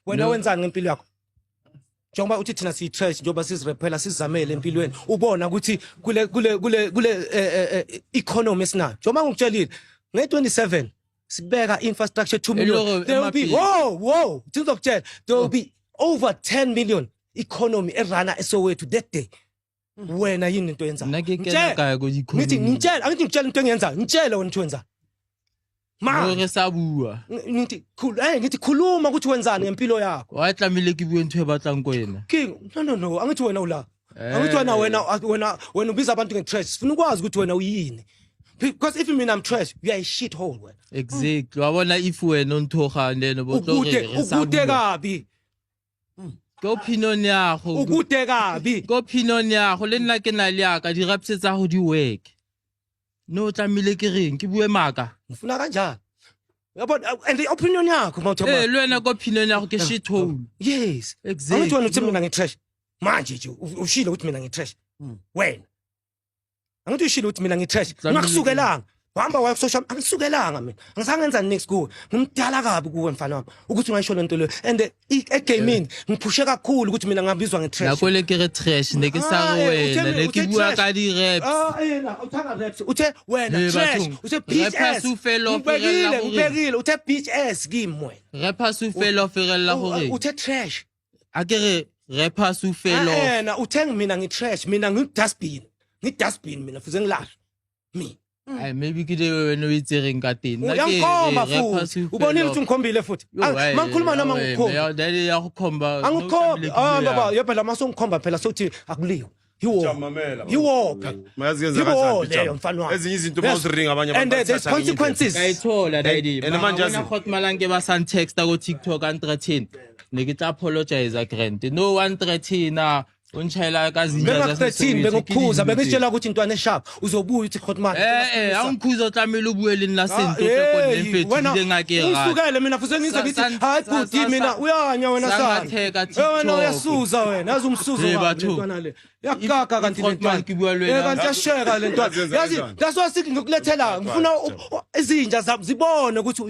Wena No. wenzani ngempilo yakho? Njengoba uthi thina siyi-trash, njengoba sizirephela, sizamele empilweni, ubona ukuthi kule economy esinayo, njengoba ngikutshelile nge-27 sibeka infrastructure 2 million, Eloko there will be emabhili. Whoa, ngizokutshela, there will be over 10 million economy erana eSoweto that day. Wena yini into oyenzayo? Nna ke kena Ngitshele. kae ko Ngithi economy? ngitshele, angithi ngitshele into engiyenzayo, ngitshele wena ukuthi wenzani Mo manje. re sa bua. Ngithi khuluma ukuthi wenzani ngempilo yakho. Wa tlamehile ke bue ntho e batlang ko wena. King, no, angithi wena ula, angithi wena wena ubiza abantu nge-trash. Sifuna ukwazi ukuthi wena uyini, because if mina I'm trash, you are a shit hole wena. Exactly, wa bona, if wena o nthoga and then o bo tlo Ukude re re sa ukude bua. kabi. Ke opinion ya go. Ukude kabi. Ke opinion ya go, le nna ke na le yaka. Di-raps tsa go di work. No tlamehile ke reng, ke bue maaka? Ngifuna kanjani, yabona, and the opinion yakho mawuthi Ee, le wena ke opinion ya go, ke shit hole. Yes. Exactly. Angithi wena uthi mina ngi-trash manje nje, ushilo ukuthi mina ngi-trash wena. Angithi ushilo ukuthi mina ngi-trash? Ngakusukelanga, wahamba waya ku-social, angisukelanga mina, angizange ngenza niks kuwe. Ngimdala kabi kuwe, mfana wami, ukuthi ungayisho lento leyo. And egamini ngiphushe kakhulu ukuthi mina ngabizwa nge-trash. Nako le ke re trash, ne ke sa Ah, re uthe wena, ne ke uthe bua trash. ka di-raps. Ah, yena uthanga raps, uthe wena Hey, trash. bathong, Uthe bitch rappers ass. o fela o Ngibekile. ferella gore- Ngibekile, uthe bitch ass kimi wena. Rappers o fela o ferella gore Uthe trash. A ke re rappers o fela. Ah, yena uthe mina ngi-trash, mina ngi-dustbin, ngi-dustbin mina, fuze ngilahlwe mina. Ai, maybe ke le wena o itsereng ka teng. Nna ke re Uyangikhomba rappers futhi. o Ubonile fela. ukuthi ngikhombile futhi. Yo, hayi, Mangikhuluma noma hayi, ngikhomba. Ya go khomba. Angikhombi. Ah, baba, yebo, la masongikhomba phela sothi akuliwe yiwo. Mamela. Yiwo phela. Mayazi kenza Yiwo kanjani, leyo, Jam? mfana wami. Ezinye izinto Yes. mawuziringa abanye And abantu there's bathatha ngenye indlela. consequences. Ka ithola daddy. And manje yazi- Malang ke ba san texta go TikTok and threaten. Ne ke tla apologize grant. No one threaten o ntšhaela ka zinja tsa Bengaku-13 Sesotho, ke bengikukhuza, di-youth. bengitshela ukuthi intwana e-sharp uzobuya uthi Hotman. A nkhuza, o tlamehile o bue le nna sentle, o tle ko nneng fethu ebile ngake rata. Usukele mina futhi ngize ngithi hayi bhuti, mina uyanya wena sana. Sangatheka Eh, wena TikTok. uyasuza wena, yazi umsuzo Hey, wabi batho. lentwana le yakaka kanti If Hotman lentwana ke bua le wena. Eh, kanti yasheka lentwana. Yazi yenza Yazi kanjani? that's why sithi ngikukulethela, ngifuna izinja zami zibone ukuthi